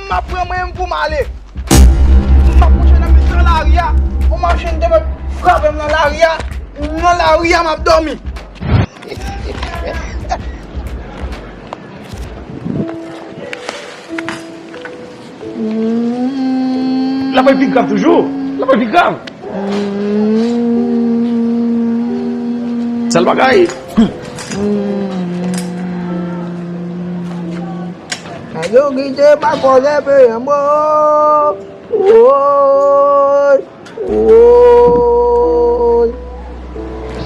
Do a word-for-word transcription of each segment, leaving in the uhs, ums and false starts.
M ap pran mwen menm pou m ale. M ap kouche nan mitan lari a. Yon machin te mèt frape m nan lari a. Nan lari a, m ap dòmi. L ap pral pi grav toujou. L ap pral pi grav. Sèl bagay. Yo kite pa kòlè peye mo. Woy, woy.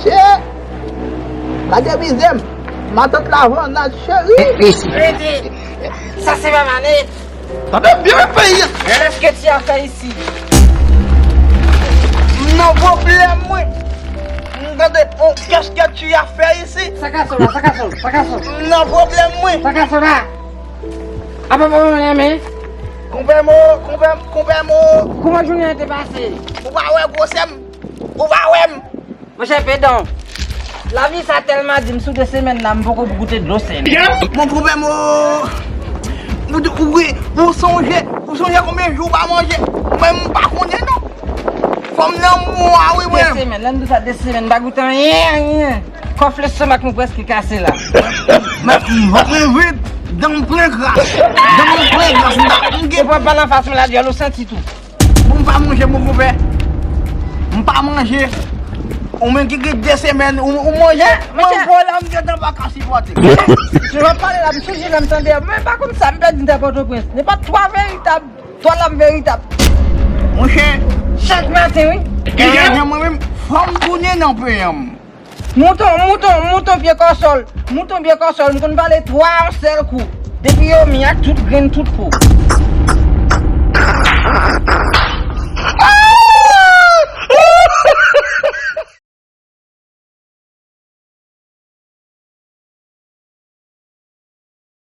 Che, gade bizem. Matant la vannat cheri. Rete. Sa se pa mane. Tande byen peyi a. Kèlèske ti afè isi? M nan pwoblèm mwen. M tande on kèlèske ti afè isi. Sa ka sou la, sa ka sou, sa ka sou. M nan pwoblèm mwen. Sa ka sou la. Apa pa mwen men. Konpè mo, konpè, konpè mo. Kouman jounen an te pase? Ou pa wè gwosè m? Ou pa wè m? Monchè, pedan. Lavi sa tèlman di m sou de semèn la, m poko goute dlo sèl. Mon konpè mo, ou, ou, ou sonje, ou sonje konbyen jou ou pa manje? Mwen, m pa konnen non. Fò m nan mwa, wi, mwen. De semèn, lè m di sa, de semèn, m pa goute anyen, anyen. Kòf lestomak mwen prèske kase la. Mwen, m vòt mwen vit, dan m plen kras. Dan m plen kras, m ta, m gen. Se pa pale anfas mwen la, dyòl ou santi tou. Bon, m pa manje, mon konpè. M pa manje. Ou menm ki gen de semèn, ou, ou manje. Mwen, monchè, vòlè m gentan pa ka sipòte. Se pa pale la, m sonje lè m tande. Mwen pa konn sa, m pèdi nan Pòtoprens. Nenpòt twa veritab, twa lam veritab. Monchè. Chak maten, wi. Mwen menm, fò m tounen nan peyi m. Mouton, mouton, mouton pye kòsòl. Mouton pye kòsòl, m konn pale twa yon sèl kou. Depi yo mi ak tout grenn, tout po.